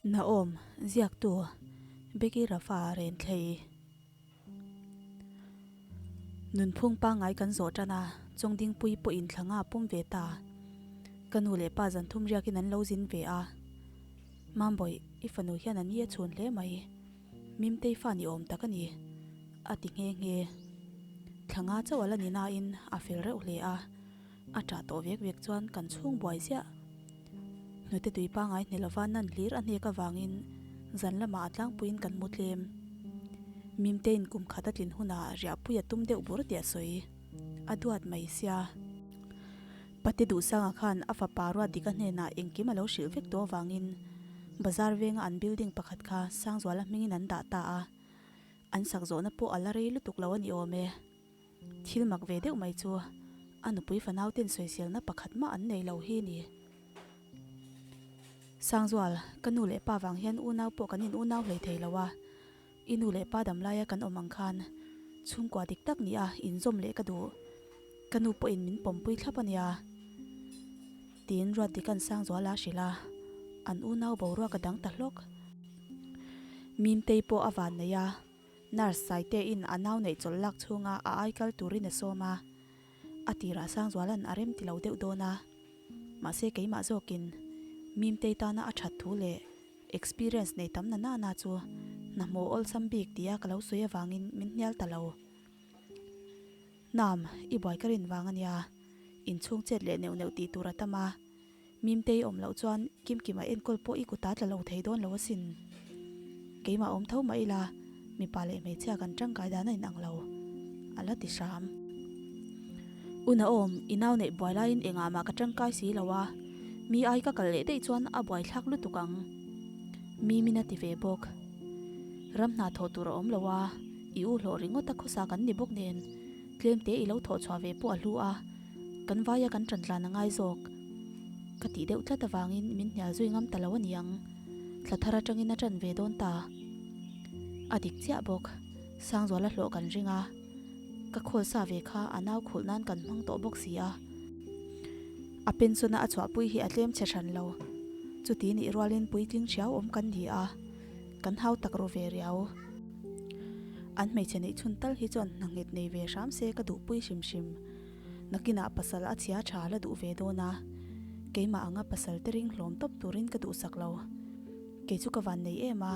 Naom, ziaktu, Becky Rafa Renthlei. Nunphung pangngai kan zawh tan a, Chawngdingpui pawhin thla nga pum ve ta. Ka nu leh pa zan thum riakin an lo zin ve a. Mambawih, i fanu hian a ni a chhun hle mai. Mimtei fa ni awm tak a ni, a ti nghe nghe. Thla nga chauh a la ni nain a fel reuh hle a. A ṭah tawh vek vek chuan kan chhung buai ziah. Hnute tui pangai hne lova nan hlir a hnek avangin zan lamah a tlangpuiin kan mu tlem. Mimtein kum khat a tlin hunah riahpui a tum deuh bur tih a sawi. A duat mai sia. Pate Duhsanga khan a fapa Ruatdika hnenah engkim a lo hrilh vek tawh avangin bazar venga an building pakhat kha Sangzuala hmingin an dah ta a. An sak zawhna pawh a la rei lutuk lo a ni awm e. Thil mak ve deuh mai chu a nupui fanau ten sawiselna pakhat mah an nei lo hi ni. Sangzual, ka nu leh pa vang hian unau pawh kan in unau hlei thei lo a, i nu leh pa dam laia kan awm ang khan chhungkua dik tak nia inzawm leh ka duh. Ka nu pawhin min pawmpui thlap a nia. Tiin Ruatdika'n Sangzuala a hrilh a, an unau boruak a dang ta hlawk. Mimtei pawh a van nei a. Nurse Saite-in a nau neih chawlh lak chhunga a ai kal turin a sawm a, a tirah Sangzuala'n a rem ti lo deuh dawn a. Mahse keimah zawkin Mimtei tana a that thu leh experience nei tam na nana chu hna hmuh awlsam bik tia ka lo sawi avangin min hnial ta lo. Nam, i buai ka rin vang a nia, inchhung chet leh neuh neuh tih tur a tam a. Mimtei awm loh chuan Kimkima enkawl pawh i kut a tla lo thei dawn lo asin. Keimah awm tho mah ila mipa leh hmeichhia kan tangkai dan a inang lo, a la ti hram. Una awm, i nau neih buai laiin engah mah ka tangkai si lo a, mi ai ka kal leh daih chuan a buaithlak lutuk ang. Mimin a ti ve bawk. Ram hna thawh tur a awm lo a, i u hlawh ringawt a khawsa kan ni bawk nen, Tlemte i lo thawh chhuah ve pawh a hlu a, kan vaia kan ṭan tlan a ngai zawk. Ka tih deuh tlat avangin min hnial zui ngam ta lo a niang. Thla thar aṭangin a ṭan ve dawn ta. A dik chiah bawk. Sangzuala hlawh kan ring a, ka khawl sa ve kha a nau khulh nan kan hmang tawh bawk si a. A pension-a a chhuahpui hi a tlem chhe hran lo. Chuti nih rualin puitling ṭhiau awm kan ni a. Kan hau tak ru ve riau. An hmeichhe neih chhun tal hi chuan hna nghet nei ve hram se ka duhpui hrim hrim. Nakinah pasal a chhia tha la duh ve dawn a, keimah anga pasal te ring hlawm tawp turin ka duhsak lo. Kei chu ka van nei em a,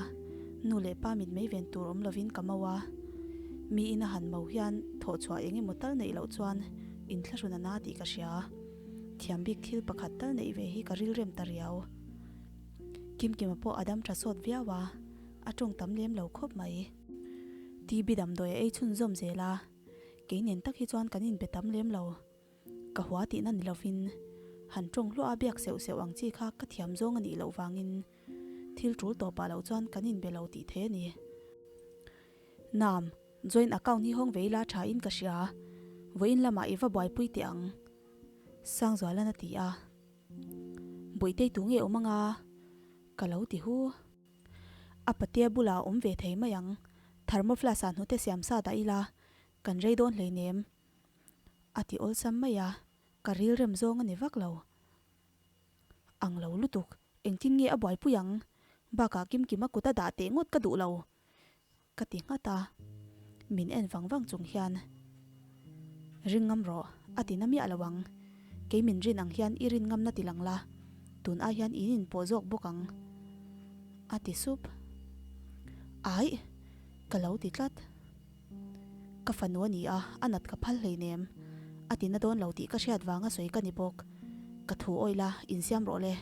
nu leh pa mit mei ven tur awm lovin ka mo a. Mi ina han mo hian thawh chhuah eng emaw tal neih loh chuan inthlahrun a na tih ka hria. Thiam bik thil pakhat tal neih ve hi ka rilrem ta riau. Kimkima pawh a dam tha sawt viau a, a tawng tam lem lo khawp mai. TB damdawi a ei chhunzawm zel a, kei nen tak hi chuan kan inbe tam lem lo. Ka hua tihna ni lovin, han tawng hluah a biak seuh seuh ang chi kha ka thiam zawng a nih loh vangin thil tul tawpah loh chuan kan inbe lo tih thei a ni. Nam, joint account hi hawng ve ila tha in ka hria, vawiin lamah i va buaipui teh ang, Sangzualan a ti a. Buitei tu nge awm anga? Ka lo ti hu. A patea bulah a awm ve thei mai ang. Thermoflask ah hnute siam sa dah ila, kan rei dawn hleinem. A ti awlsam mai a, ka rilrem zawng a ni vak lo. Ang lo lutuk, engtin nge a buaipui ang? Bakah Kimkima kut a dah teh ngawt ka duh lo. Ka ti nghat a, min en vang vang chung hian, Ring ngam rawh, a ti na miah lo ang. Kei min rin ang hian i rin ngamna ti lang la, tun ai hian in inpawh zawk bawk ang, a ti sup. Aih, ka lo ti tlat. Ka fanu a ni a, a nat ka phal hleinem. A ti na dawn lo tih ka hriat vanga sawi ka ni bawk. Ka thu awih la, insiam rawh le.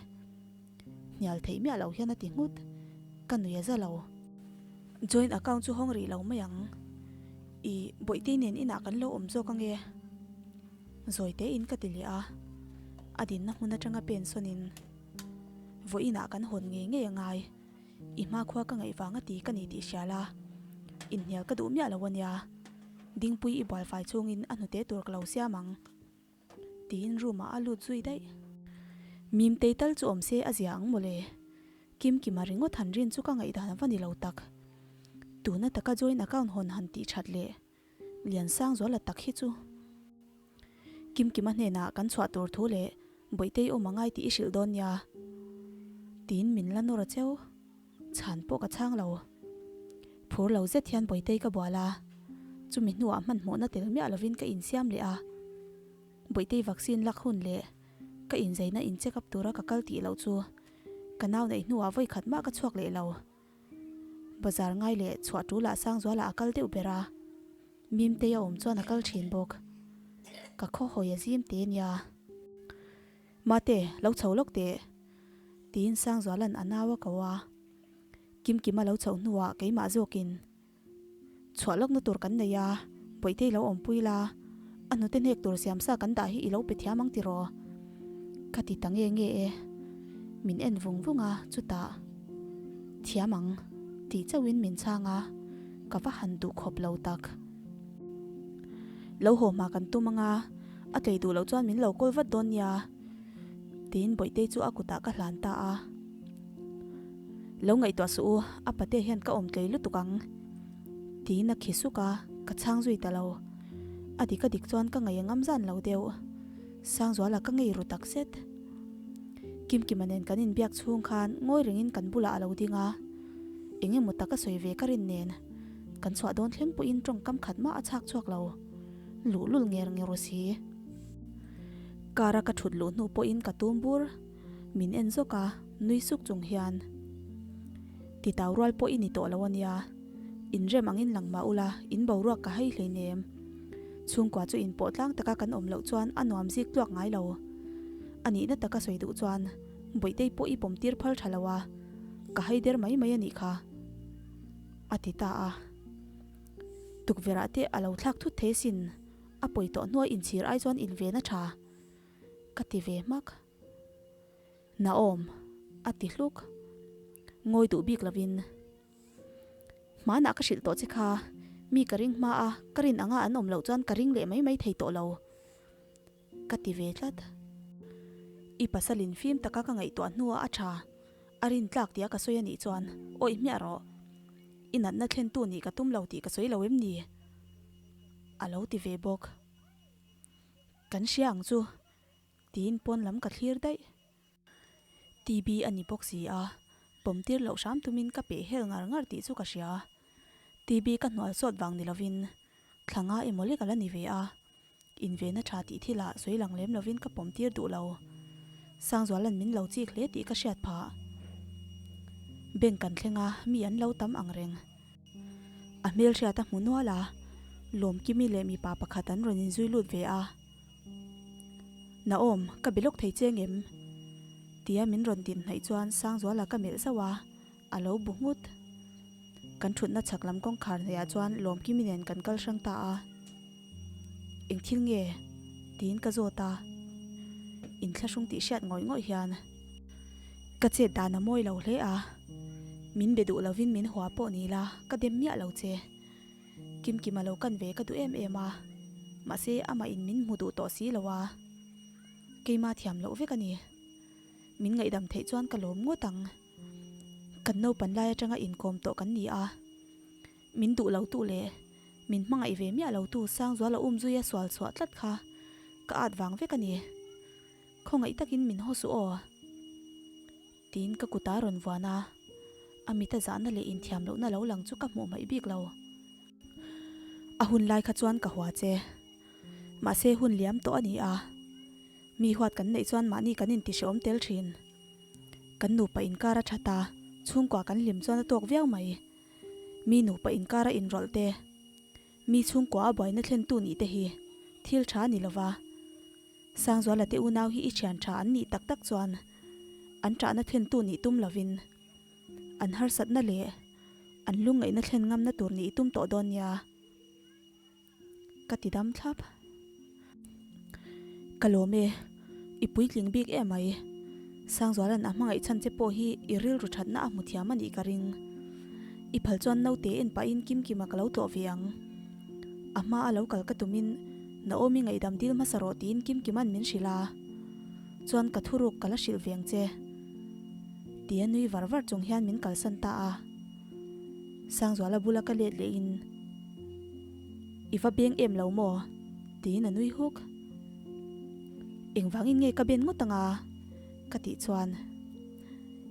Hnial theih miah loh hian a ti nghut. Ka nui a za lo. Joint account chu hawng rih lo mai ang. I Bawihtei nen inah kan lo awm zawk ange. Zawi tein ka ti leh a. A dinna hmun atanga pen sawnin vawiinah kan hawn ngei ngei angai. I hmakhua ka ngaih vang a ti ka ni tih hria la. Inhnial ka duh miah lo ania. Dingpui i bualfai chungin a hnute tur ka lo siam ang. Tiin room ah a lut zui daih. Mimtei tal chu awm se a zia ang mawle. Kimkima ringawt han rin chu ka ngaihdan ava ni lo tak. Tuna taka joint account hawn han tih that leh Liansang zuala tak hi chu. Kimkima hnenah kan chhuah tur thu leh Bawihtei awm angai tih i hrilh dawn nia. Tiin min la nawr a cheu. Chhan pawh ka chhang lo. Phur lo zet hian Bawihtei ka bual a, chumi hnuah hmanhmawhna tel miah lovin ka insiam leh a. Bawihtei vaccine lak hun leh ka inzeina in check up tura ka kal tih loh chu ka nau neih hnuah vawi khat mah ka chhuak leh lo. Bazar ngai leh chhuah tulah Sangzuala a kal deuh ber a, Mimtei a awm chuan a kal thin bawk. Ka khaw hawi a zim te nia. Mate, lo chho lawk teh, tiin Sangzuala'n a nau a ko a. Kimkima lo chhoh hnuah keimah zawkin chhuah lawkna tur kan nei a, Bawihtei lo awmpui la, a hnute hnek tur siamsa kan dah hi i lo pe thiam ang tiraw? Ka ti ta nge nge e. Min en vung vung a, chutah, Thiam ang, tih chauhin min chhang a, ka va han duh khawp lo tak. Lo haw hma kan tum ang a, a tlei duh loh chuan min lo kawl vat dawn nia, tiin Bawihtei chu a kutah ka hlan ta a. Lo ngaihtuah suh u, a pate hian ka awm tlei lutuk ang, tiin a khi suk a, ka chhang zui ta lo. A dik a dik chuan ka ngaih a ngam zan lo deuh. Sangzuala ka ngei ru tak zet. Kimkima nen kan inbiak chhung khan ngawi rengin kan bulah a lo ding a, eng emaw tak a sawi ve ka rin nen kan chhuah dawn thleng pawhin tawngkam khat mah a chhak chhuak lo, luhlul nger nger aw si. Car a ka thut luh hnu pawhin ka tum bur, min en zawk a, nui suk chung hian, Titau rual pawh i ni tawh lo a nia, inrem angin lang mah ula, in boruak ka hai hleinem. Chhungkua chu inpawh tlang taka kan awm loh chuan a nuam zik tluak ngai lo. A nihna taka sawi duh chuan Bawihtei pawh i pawm tir phal tha lo a, ka hai der mai mai a nih kha, a ti ta a. Tukverh ah te a lo thlak thut thei sin, a pawi tawh hnuai inchhir ai chuan inven a tha, ka ti ve hmak. Naawm, a ti hluk. Ngawi duh bik lovin. Hmanah ka hrilh tawh che kha, mi ka ring hma a, ka rin anga an awm loh chuan ka ring leh mai mai thei tawh lo, ka ti ve tlat. I pasalin fim taka ka ngaihtuah hnuah a tha, a rin tlak tia ka sawi a nih chuan awih hmiah rawh. I natna thlentu nih ka tum lo tih ka sawi lo em ni? A lo ti ve bawk. Kan hria ang chu, tiin pawn lam ka thlir daih. TB a ni bawk si a, pawm tir loh hram tumin ka peh hel ngar ngar tih chu ka hria. TB ka hnual sawt vang ni lovin thla nga emaw lek a la ni ve a, invenna tha tih thilah sawi lang lem lovin ka pawm tir duh lo. Sangzuala'n min lo chik hle tih ka hriat phah. Bank kan thleng a, mi an lo tam ang reng. A hmelhriat a hmu nual a, Lawmkimi leh mipa pakhat an rawn inzui lut ve a. Naawm, ka be lawk thei che ngem? Tia min rawn din hnaih chuan Sangzuala ka melh zauh a, a lo bu nghut. Kan thutna chhak lam kawngkhar hnaihah chuan Lawmkimi nen kan kal hrang ta a. Eng thil nge? Tiin ka zawt a. Inthlahrung tih hriat ngawih ngawih hian ka chet dan a mawi lo hle a. Min be duh lovin min hua pawh ni la, ka dem miah lo che. Kimkima lo kan ve ka duh em em a, mahse amah in min hmu duh tawh si lo a, keima thiam loh vek a ni. Min ngaihdam theih chuan ka lawm ngawt ang. Kan naupan lai atanga inkawm tawh kan ni a, min duh lo tu leh min hmangaih ve miah lo tu Sangzuala umzui a sual chhuah tlat kha ka at vang vek a ni. Khawngaih takin min haw suh aw. Tiin ka kut a rawn vuan a, a mita zahna leh inthiam lohna lo lang chu ka hmuh hmaih bik lo. A hun lai kha chuan ka hua che. Mahse hun liam tawh a ni a, mi huat kan neih chuan mahni kan inti hrehawm tel thin. Kan nupa inkar a that a, chhungkua kan hlim chuan a tawk viau mai. Mi nupa inkar a inrawlh te, mi chhungkua a buaina thlentu nih te hi thil tha a ni lova. Sangzuala te unau hi i thian tha an nih tak tak chuan an tahna thlentu nih tum lovin an harsatna leh an lungngaihna thlen ngamna tur nih i tum tawh dawn nia ka ti dam thlap. Ka lawm e, i puitling bik em mai. Sangzuala'n a hmangaih chhan che pawh hi i rilru thatna a hmu thiam a nih ka ring. I phal chuan naute en pahin Kimkima ka lo tlawh ve ang. A hma a lo kal ka tumin Naomi ngaihdam dil hmasa rawh tiin Kimkima'n min hrilh a, chuan ka thuruk ka la hrilh veng che. Tia nui var var chung hian min kalsan ta a. Sangzuala bula ka let lehin, I va beng em lo maw? tiin a nui huk. Engvangin nge ka ben ngawt anga? ka tih chuan.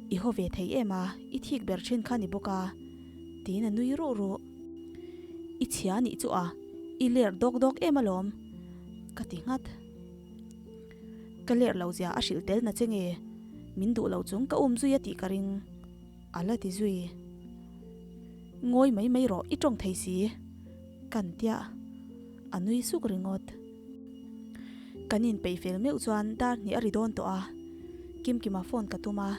I haw ve thei em a, i thik ber thin kha ni bawk a, tiin a nui ruh ruh. I chhia nih chu a, i ler dawk dawk em alawm, ka ti nghat. Ka ler lo zia a hrilh tel na che nge, min duh lo chung ka um zui a tih ka ring, a la ti zui. Ngawi mai mai rawh, i tawng thei si, kan tia, a nui suk ringawt. Kan inpeih fel meuh chuan dar hnih a ri dawn tawh a, Kimkima phone ka tum a.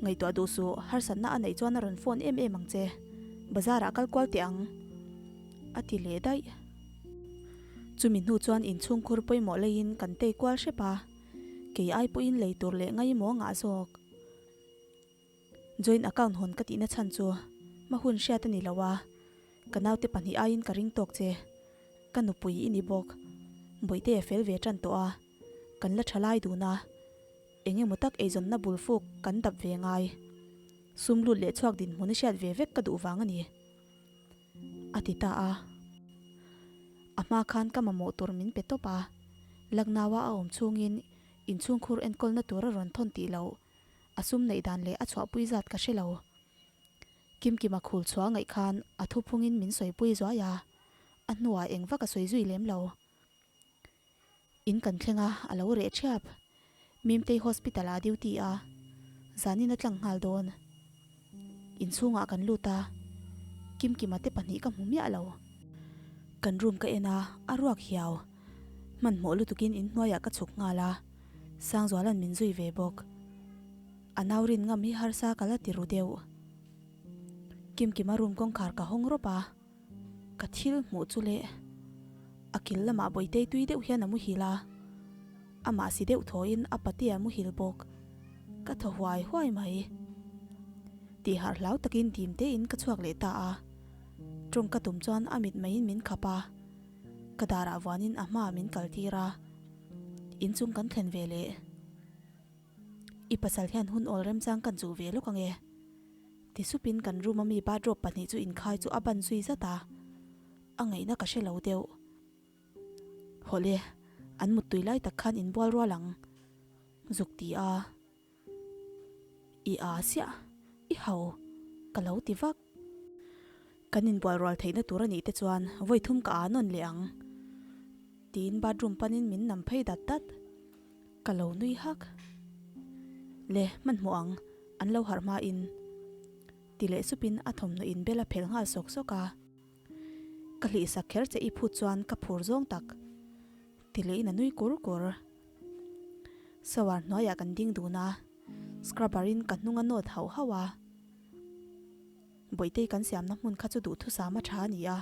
Ngaihtuah duh suh, harsatna a neih chuan a rawn phone em em ang che, bazar ah kal kual teh ang, a ti leh daih. Chumi hnu chuan inchhungkhur pawimawh leiin kan tei kual hrep a, kei ai pawhin lei tur leh ngaimawh ngah zawk. Joint account hawn ka tihna chhan chu hma hun hriat a ni lo a, ka naute pahnih aiin ka ring tawk che. Ka nupui i ni bawk. Bawihte a fel ve tan tawh a, kan la tha lai dun a, eng emaw tak eizawnna bul fuk kan dap ve ngai. Sum lut leh chhuak dinhmun i hriat ve vek ka duh vang a ni, a ti ta a. A hma khan ka mamawh tur min pe tawp a, Lucknow-a a awm chhungin inchhungkhur enkawlna tur a rawn thawn tih loh. A sum neih dan leh a chhuahpui zat ka hre lo. Kimkima khul chhuah ngaih khan a thuphungin min sawipui zuai a, a hnuah eng vak a sawi zui lem lo. In kan thleng a, a lo reh ṭhiap. Mimtei hospital ah duty a, zanin a tlang nghal dawn. Inchhungah kan lut a, Kimkima te pahnih ka hmu miah lo. Kan room ka en a, a ruak hiau. Hmanhmawh lutukin inhnuaiah ka chhuk nghal a. Sangzuala'n min zui ve bawk. A nau rin ngam hi harsa ka la ti ru deuh. Kimkima room kawngkhar ka hawng rawp a, ka thil hmuh chu leh a kil lamah bawitei tui deuh hian a muhil a, amah si deuh thawiin a patea muhil bawk. Ka thaw huai huai mai. Tih harh hlau takin dim tein ka chhuak leh ta a, tawng ka tum chuan a mit maiin min khap a, ka darah vuanin a hmaah min kaltir a. Inchung kan thlen ve leh. I pasal hian hun awl remchang kan chuh ve lawk ange. Ti supin kan room ami bathrobe pahnih chu inkhai chu a ban zui zat a, a ngaihna ka hre lo deuh. Hawlh e, an muttui lai tak khan inbual rual ang, zuk ti a. I aa siah, i hau, ka lo ti vak. Kan inbual rual theihna tur a nih te chuan vawi thum ka aa nawn leh ang. Tiin bathroom panin min nam phei dat dat. Ka lo nui hak. Le, hmanhmawh ang, an lo harh hmain. Ti leh supin a thawmhnaw inbel a phelh nghal sawk sawk a. Ka hlihsak kher che i phut chuan ka phur zawng tak. Ti lehin a nui kur kur. Shower hnuaiah kan ding dun a, scrubber in ka hnung a nawt hauh hauh a. Bawihte kan siamna hmun kha chu duhthusam a tha a ni a,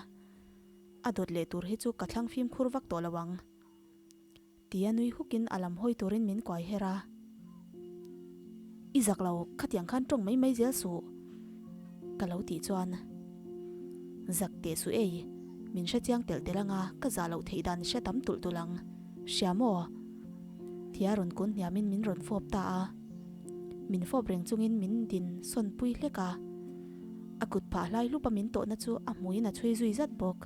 a dawt leh tur hi chu ka thlang fimkhur vak tawh lo ang. Tia nui hukin a lam hawi turin min kuai her a. I zak lo, khatiang khan tawng mai mai zel suh, ka lo tih chuan. Zak teh suh ei, min hre chiang telh telh anga ka zah loh theih dan hre tam tulh tulh ang, hria maw? Tia rawn kun hniamin min rawn fawp ta a. Min fawp reng chungin min din sawn pui hlek a. A kut phah hlai hlup a min tawhna chu a hmuiin a chhui zui zat bawk.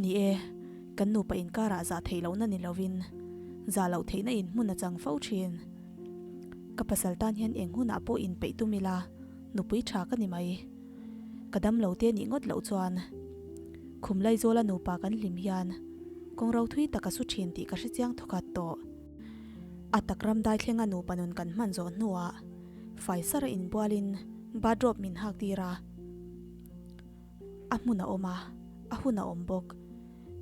Ni e, kan nupa inkarah zah theih lohna ni lovin, zah loh theihna in hmun a chang fo thin. Ka pasal tan hian eng hunah pawh inpeih tum ila, nupui tha ka ni mai. Ka dam lo te nih ngawt loh chuan khum Laizawla nupa kan hlim hian kawng ro thui tak a su thin tih ka hrechiang thawkhat tawh. A tak ram daithlenga nupa nun kan hman zawh hnuah Faisara inbualin bathrobe min hak tir a. A hmun a awm a, a hun a awm bawk.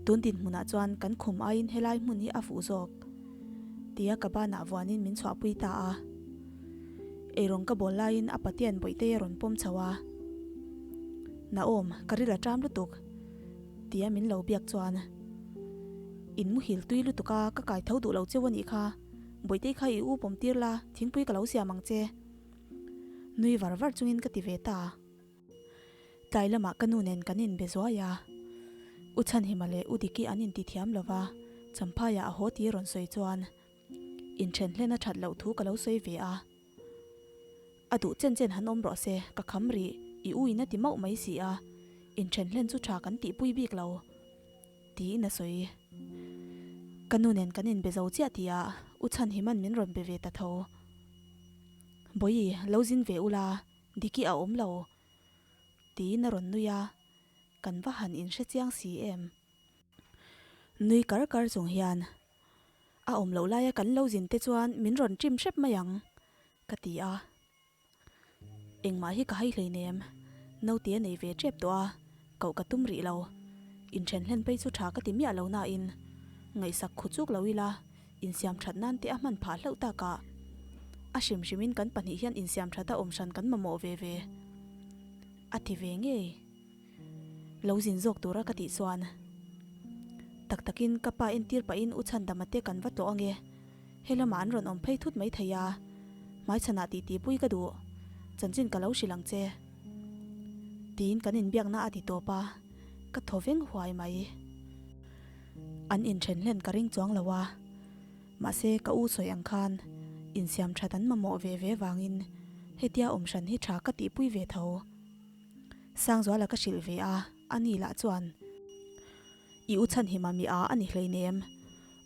Tun dinhmunah chuan kan khum aiin helai hmun hi a fuh zawk tia ka banah vuanin min chhuahpui ta a. Eirawng ka bawl laiin a patian Bawihtei a rawn pawm chho a. Naom, ka ril a ṭam lutuk tia min lo biak chuan In muhil tui lutuk a, ka kai tho duh lo cheu a nih kha. Bawihtei kha i u pawm tir la, thingpui ka lo siam ang che. Nui var var chungin ka ti ve ta. Tlai lamah ka nu nen kan inbe zuai a, U Chhanhima leh U Diki an inti thiam lo va, Champhaiah a haw tih rawn sawi chuan inthen hlen a that loh thu ka lo sawi ve a. A duh chen chen han awm rawh se, ka kham rih, i u in a ti mauh mai si a, inthen hlen chu tha kan tihpui bik lo, tiin a sawi. Ka nu nen kan inbe zo chiah tihah U Chhanhima'n min rawn be ve ta tho. Bawihi, lo zin ve ula, Diki a awm lo. Tiin a rawn nui a, kan va han inhre chiang si em. Nui kar kar chung hian, A awm loh laia kan lo zin te chuan min rawn ṭim hrep mai ang, ka ti a. Engmah hi ka hai hleinem, naute a nei ve ṭep tawh a, koh ka tum rih lo. Inṭhen hlen phei chu ṭha ka ti miah lo nain, ngaihsak khu chuk lo ila, insiam ṭhat nan te a hman phah hlauh takah. A hrim hrimin kan pahnih hian insiam ṭhat a awm hran kan mamawh ve ve. A ti ve ngei. Lo zin zawk tura ka tih chuan, Tak takin ka pa entir pahin U Chhandama te kan va tlawh ange. He lamah an rawn awm phei thut mai thei a, hmaichhanah titipui ka duh. Chanchin ka lo hrilh ang che. Tiin kan inbiakna a ti tawp a, ka thaw veng huai mai. An inthen hlen ka ring chuang lo a, mahse ka u sawi ang khan insiam that an mamawh ve ve vangin hetia awm hran hi tha ka tihpui ve tho. Sangzuala ka hrilh ve a, ani lah chuan, I u chhanhima mi a a ni hleinem,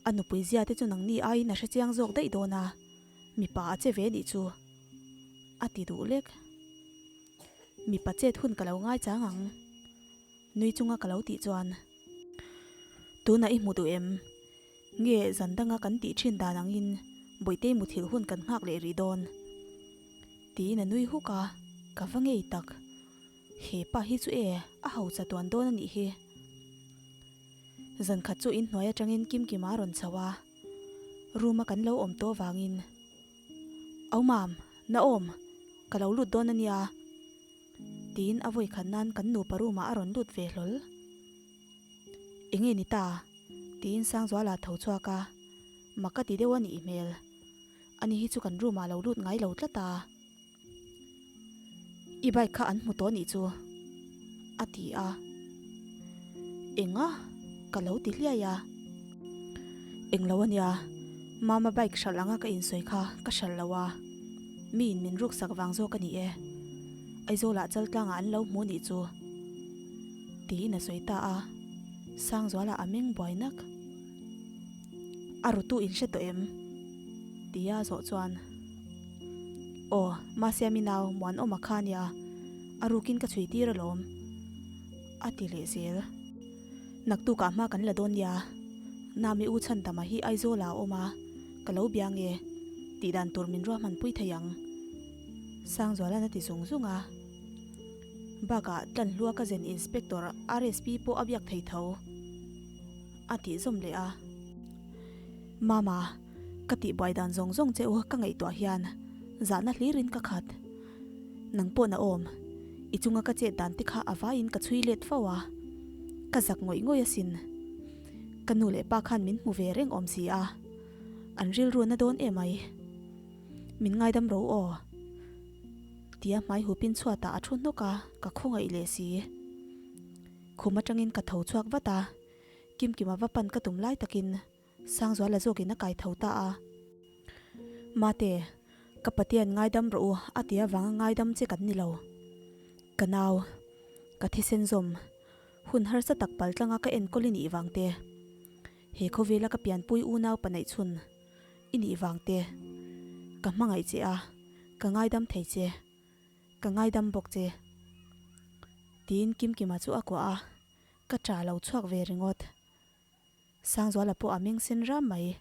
a nupui zia te chu nangni aiin a hrechiang zawk daih dawn a, mipa a che ve nih chu, a ti duh lek. Mipa chet hun ka lo ngaichang ang, nui chunga ka lo tih chuan, Tunah i hmu duh em? Nge zan danga kan tih thin dan angin Bawihtei muthilh hun kan nghak leh rih dawn? Tiin a nui huk a, ka va ngei tak. He pa hi chu e, a hausa tuan dawn a nih hi. Zan khat chu inhnuai atangin Kimkima a rawn chho a, room a kan lo awm tawh vangin, Au mam, Naom, ka lo lut dawn a nia, tiin a vawi khat nan kan nupa room ah a rawn lut ve hlawl. Enge ni ta? Tiin Sangzuala tho chhuak a, mak a ti deuh a nih hmel. Ani hi chu kan room ah lo lut ngai lo tlat a. I bike kha an hmu tawh nih chu, a ti a. Enga? Ka lo ti hliai a. Englo a nia, Mama bike hralh anga ka insawi kha ka hralh lo a. Miin min ruksak vang zawk a ni e. Aizawlah chaltlangah an lo hmu nih chu. Tiin a sawi ta a, Sangzuala a meng buai nak. A rutu in hre tawh em? Tia a zawh chuan, Aw, Masiami nau Muanawma kha nia, a rukin ka chhui tir alawm, a ti leh zel. Naktukah hma kan la dawn nia, Nami u Chhandama hi Aizawlah a awm a, ka lo bia nge, tih dan tur min ruahmanpui thei ang, Sangzuala'n a ti zung zung a. Bakah Tlanhlua ka zen Inspector RSP pawh a biak thei tho a tih zawm leh a. Mama, ka tihbuai dan zawng zawng che u ka ngaihtuah hian zahna hlirin ka khat. Nang pawh na awm, i chunga ka chet dan te kha a vaiin ka chhui let fo a, ka zak ngawih ngawih asin. Ka nu leh pa khan min hmu ve reng awm si a, an rilru na dawn emai. Min ngaidam ro aw. Tia hmai hupin chhuatah a thu hnawk a, ka khawngaih leh si. Khum atangin ka tho chhuak vat a, Kimkima va pan ka tum lai takin Sangzuala zawkin a kai tho ta a. Mate, ka Patian ngaidam rawh u a ti avanga ngaidam che kan ni lo. Ka nau, ka thisen zawm, hun harsa tak paltlanga ka enkawl i nih vang te, he khawvela ka pianpui unau pa neih chhun, I nih vang te, ka hmangaih che a, ka ngaidam thei che, ka ngaidam bawk che. Tiin Kimkima chu a kuah a, ka ṭah lo chhuak ve ringawt. Sangzuala pawh a meng sen ram mai.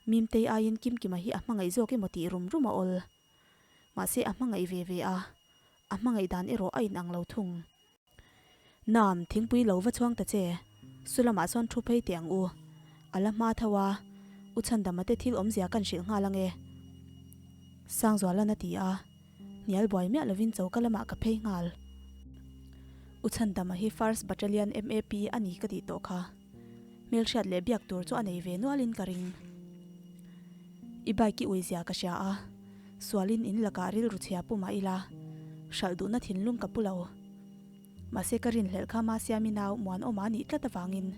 Mimtei aiin Kimkima hi a hmangaih zawk emaw tih rum rum a awl. Mahse a hmangaih ve ve a, a hmangaih dan erawh a inang lo thung. Nam, thingpui lo va chhuang ta che. Su lamah sawn thu phei teh ang u. A la hma tho a, U Chhandama te thil awmzia kan hrilh nghal ang e. Sangzualan a ti a, hnial buai miah lovin choka lamah ka phei nghal. U Chhandama hi First Battalion MAP a ni ka tih tawh kha. Hmelhriat leh biak tur chu a nei ve nualin ka ring. I bike i uizia ka hria a, sualin in lakah rilru chhia pu mah ila, hralh duhna thinlung ka pu lo. Mahse ka rinhlelh kha Masiami nau Muanawma nih tlat avangin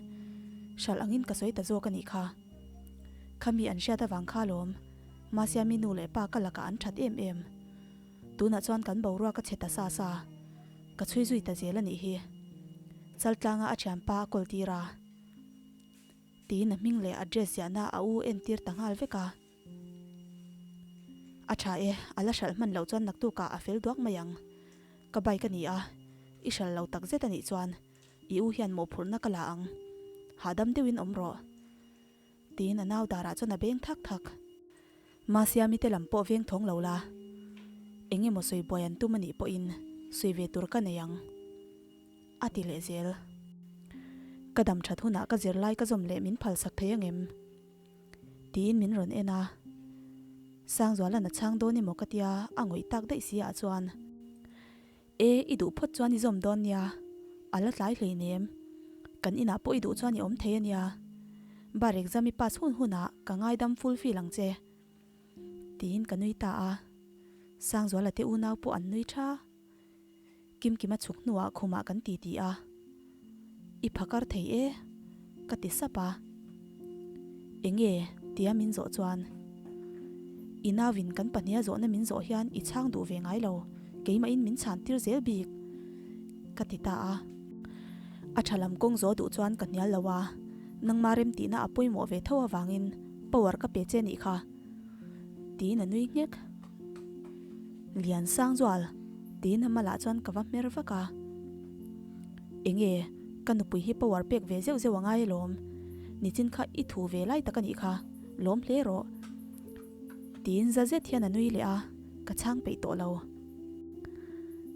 hralh angin ka sawi ta zawk a nih kha. Khami an hriat avang kha alawm Masiami nu leh pa ka lakah an that em em. Tunah chuan kan boruak a chhe ta sa sa. Ka chhui zui ta zel a nih hi. Chaltlanga a thianpa a kawl tir a. Tiin a hming leh address ziahna a u entir ta nghal vek a. A tha e, a la hralh hman loh chuan naktukah a fel duak mai ang. Ka bike a ni a, i hralh lo tak zet a nih chuan i u hian mawhphurhna ka la ang. Hahdam deuhin awm rawh. Tiin a nau darah chuan a beng thak thak. Masiami te lam pawh veng thawng lo la, eng emaw sawi buai an tum a nih pawhin sawi ve tur ka nei ang, a ti leh zel. Ka dam that hunah ka zirlai ka zawm leh min phalsak thei angem? Tiin min rawn en a. Sangzuala'n a chhang dawn emaw ka tia a ngawih tak daih si ah chuan, E, i duh phawt chuan i zawm dawn nia, a la tlai hleinem. Kan inah pawh i duh chuan i awm thei a nia. Bar exam i pass hun hunah ka ngaidam full feel ang che. Tiin ka nui ta a. Sangzuala te unau pawh an nui tha. Kimkima chhuk hnuah khumah kan ti ti a, I phakar thei e, ka ti sap a. Enge? tia min zawh chuan, I nauin kan pahniha zawhna min zawh hian i chhang duh ve ngai lo, keimahin min chhan tir zel bik, ka ti ta a. A tha lam kawng zawh duh chuan ka hnial lo a, nangma remtihna a pawimawh ve tho avangin power ka pe che nih kha, tiin a nui nghek. Lian Sangzual, tiin a malah chuan ka va hmer vak a. Enge, ka nupui hi power pek ve zeuh zeuh a ngai alawm. Nichin kha i thu ve lai tak a nih kha, lawm hle rawh. Tiin za zet hian a nui leh a, ka chhang peih tawh lo.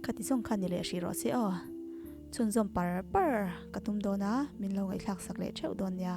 Khati zawng kha ni leh hrih rawh se aw. Chhunzawm par par ka tum dawn a, min lo ngaihthlak sak leh theuh dawn nia.